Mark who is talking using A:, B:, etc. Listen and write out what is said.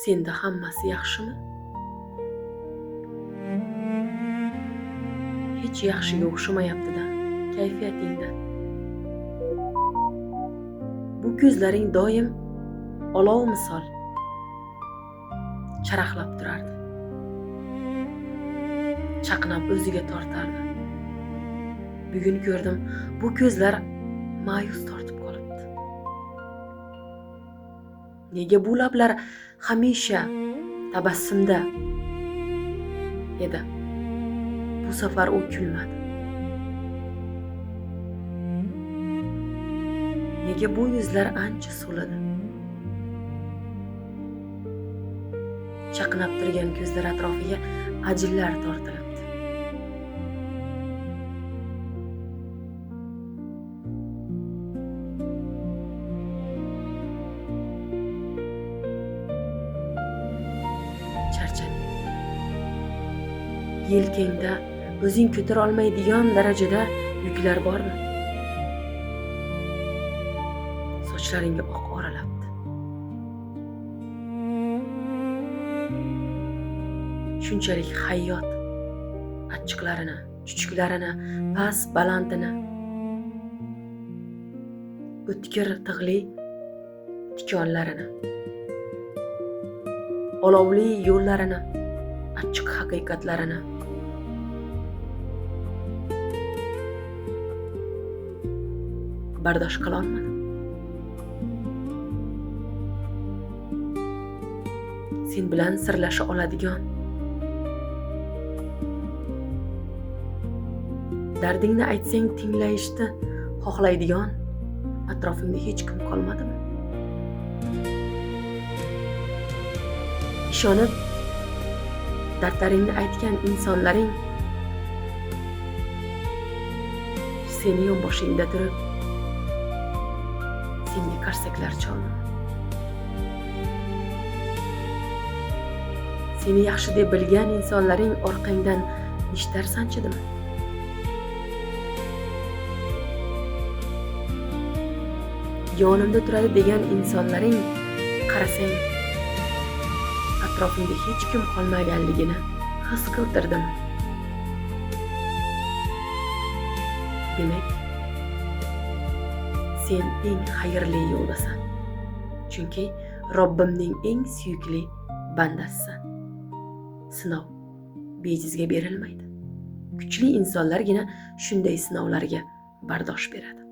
A: Senda hammasi yaxshimi? Hech yaxshiga o'xshamayapti-da kayfiyatingdan. Bu ko'zlaring doim olov misol charaqlab turardi. Chaqnab o'ziga tortardi. Bugun ko'rdim, bu ko'zlar ma'yus tortib qolibdi. Nega bu lablar hamisha tabassumda edi? Bu safar u kulmadi. Nega bu yuzlar ancha so'ladi? Chaqnab turgan ko'zlar atrofiga ajinlar tortilibdi. Charchading. Yelkangda o'zing ko'tara olmaydigan darajada yuklar bormi? Sochlaringga oq oralabdi. Shunchalik hayot achchiqlarini, chuchuklarini, past balandini, o'tkir tig'li tikonlarini, olovli yo'llarini, achchiq haqiqatlarini bardosh qila olmadim. Sen bilan sirlasha oladigan, dardingni aytsang tinglashni xohlaydigan atrofingda hech kim qolmadimi? Ishonib dardlaringni aytgan insonlaring seni yonboshingda turib senga qarsaklar chaldimi? Seni yaxshi deb bilgan insonlaring orqangdan nishtar sanchidimi? Yonimda turadi degan insonlaring qarasang atrofingda hech kim qolmaganligini his qildirdimi? Demak, sen eng xayrli yo'ldasan. Chunki Robbimning eng suyukli bandasisan. Sinov bejizga berilmaydi. Kuchli insonlargina shunday sinovlarga bardosh beradi.